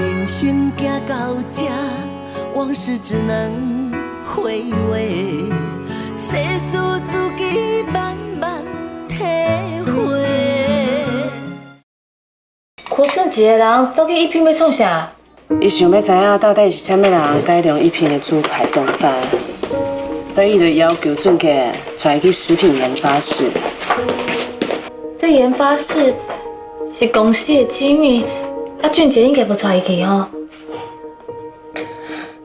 人生行到這，往事只能回味，世事自己慢慢體會。郭勝一个人走去一品欲創啥？伊想欲知影到底是啥物人改良一品的豬排丼飯，所以伊就要求俊傑帶伊去食品研發室。這研發室是公司的機密，啊，俊傑應該無帶伊去吼。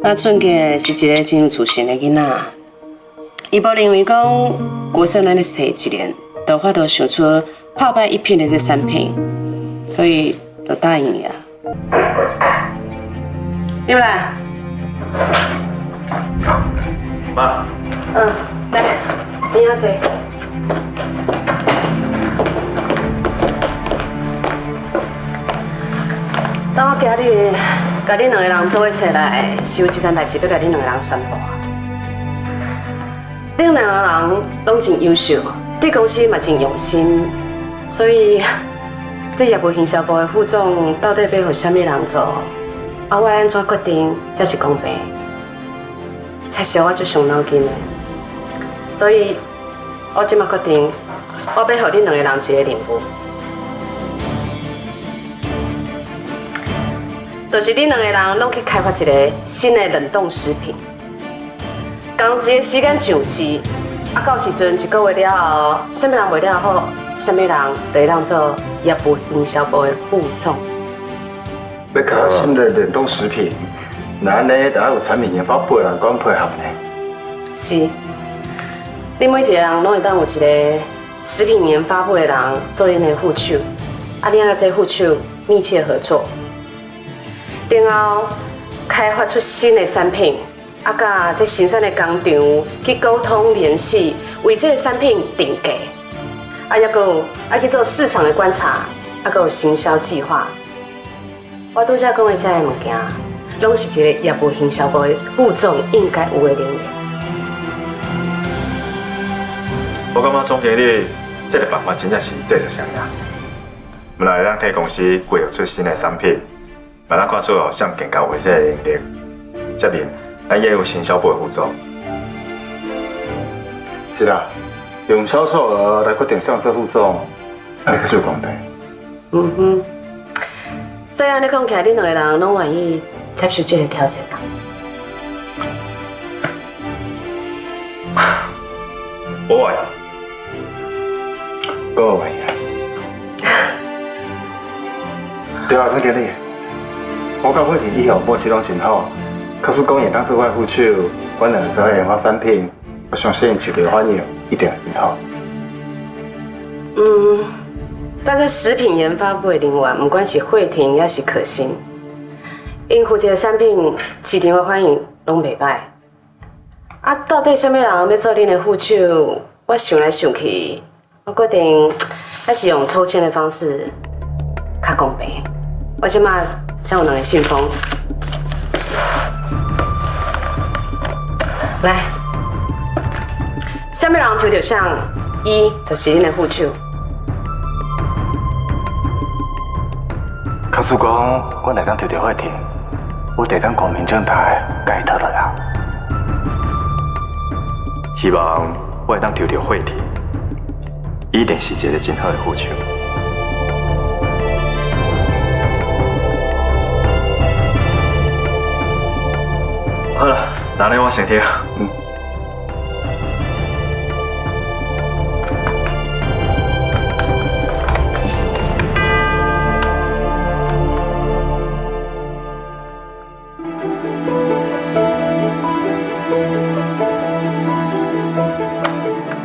那俊傑是一个真有自信的囡仔，伊無認為講國勝咱咧踅一年，就有法度想出拍敗一品的這產品，所以就答應伊啊。入來。媽。嗯，來，你遐坐。當我今日共恁兩个人做伙揣來，是有一件代誌欲共恁兩個人宣布。恁兩個人攏真優秀，對公司嘛真用心，所以這業務行銷部的副總到底欲予啥物人做，啊，我按怎決定才是公平？確實我足傷腦筋的，所以我這馬決定，我欲予恁兩個人一個任務。就是恁兩個人攏去開發一個新的冷凍食品，仝一個時間上市，啊，到時陣一個月了後，啥物人賣了好，啥物人就會當做業務營銷部的副總。欲開發新的冷凍食品，那按呢，得愛有產品研發部的人管配合呢？是，恁每一個人攏會當有一個食品研發部的人做𪜶的副手，啊，恁愛佮這副手密切合作。然後開發出新的產品，啊，佮這生產的工廠去溝通聯繫，為這个產品定價，啊，猶閣有愛去做市場的觀察，啊，閣有行銷計劃。我拄才講的這个物件，攏是一個業務行銷部的副總應該有的能力。我感覺總經理這个辦法真正是做得成呀。毋來咱替公司規劃出新的產品。嘛，咱看出哦，誰更較有這個能力接任咱業務行銷部的副總。是啦，用銷售額來決定誰做副總，按呢較有公平。嗯哼，所以按呢講起來，恁兩個人攏願意接受這个挑戰啊？我願意，我願意啊。對啊，總經理。我佮慧婷以後默契攏真好，假使講會當做我的副手，阮兩个做伙研發產品，我相信市場反應一定會真好。嗯，但這食品研發部的人員，毋管是慧婷抑是可心，𪜶負責的產品市場的反應攏袂䆀。啊，到底啥物人欲做恁的副手？我想來想去，我決定還是用抽籤的方式較公平。我這馬遮有兩个信封，來，啥物人抽著誰，伊就是恁的副手。假使講我若當抽著慧婷，我會當光明正大共伊討論啊。希望我會當抽著慧婷，伊一定是一个真好的副手。好啦，那呢我先去。嗯。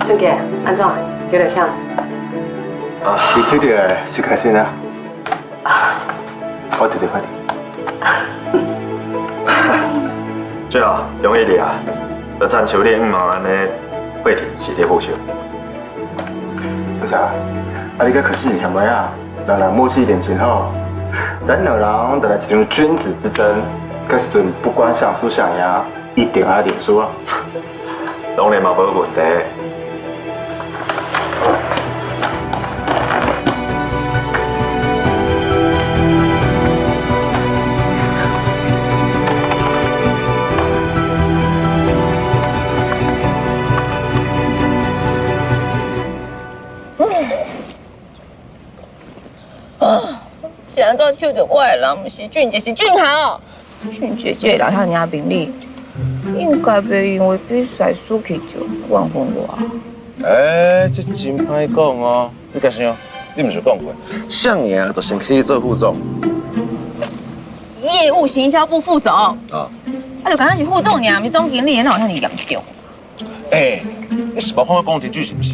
俊傑，按怎？抽著誰？啊，你抽著的是開心啊。我抽著慧婷。最後，恭喜你啊！就親像你向望按呢，慧婷是你副手。多謝。啊，你佮可心兄妹仔，人人默契一定真好。咱兩人就來一場君子之爭，到時陣不管誰輸誰贏，一定愛認輸啊！當然嘛無問題。是按怎抽著我的人，毋是俊傑，是俊豪。俊傑這个人遐爾明理，應該袂因為比賽輸去就怨恨我。哎，這真歹講哦。你敢想？你毋是講過，啥贏就先去做副總。業務行銷部副總。啊。啊，就敢若是副總爾，毋是總經理，哪有遐爾嚴重？哎，你是無看過宮廷劇是毋是？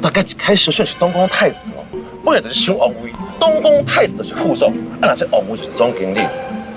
大家一開始選是東宮太子哦，本來就是想王位，東宮太子就是副總，啊，若這王位就是總經理。